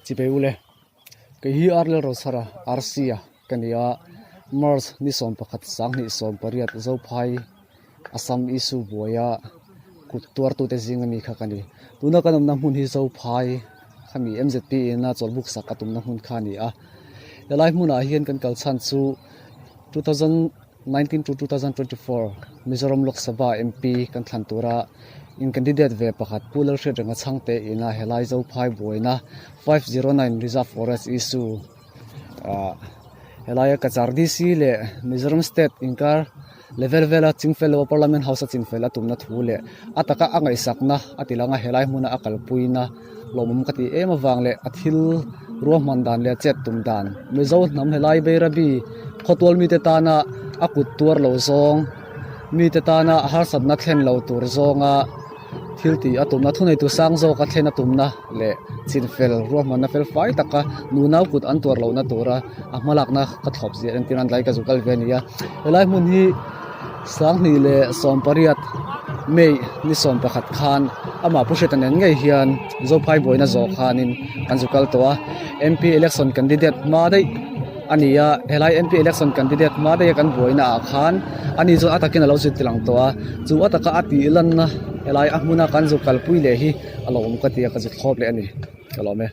Chipei ule kei hi Arlel Rosara Arsia ka ni a March ni 11 2018 Zophai Assam issue buaia kut tuartute zing ami kha ka ni tuna kan awmna hmun hi Zophai khami M_Z_P ina chawlhbuk sak a tumna hmun kha a ni a helai hmunah hian kan kal chhan chu 2019 to 2024 Mizoram Lok Sabha M_P kan thlan tura in candidate ve pakhat Pu Lalhriatrenga chhangte ina helai Zophai buaina 509 Reserve Forest issue ah helaia Cachar D_C leh Mizoram state inkar level vela chingfel lo Parliament House a chingfel a tumna thu leh a taka a ngaihsakna a ti lang a helai hmuna a kalpuina lawmawm ka tih em avang leh a thil ruahman dan leh a chet tum dan Mizo hnam helai Bairabi khawtual mite tana a kut tuar lo zawng mite tana harsatna thlen lo tur zawnga thil tih a tumna thuneitu sang zawka thlen a tumna leh chinfel ruahmanna fel fai taka nunau kut an tuar lohna tura a hmalakna ka thlawp zia entir nan tlai ka zu kal ve a ni a helai hmun hi 2018 May ni 11 khan amah Pu Hriata nen ngei hian Zophai buaina zawh khanin kan zu kal tawh a M_P election candidate hma daih a ni a helai M_P election candidate hma daih a kan buaina ah khan ani chuan a takin a lo zir tilang tawh a chu a taka a tih lanna helai a hmuna kan zu kalpui leh hi a lo awm ka ti a ka zu thlawp leh a ni ka lawm e.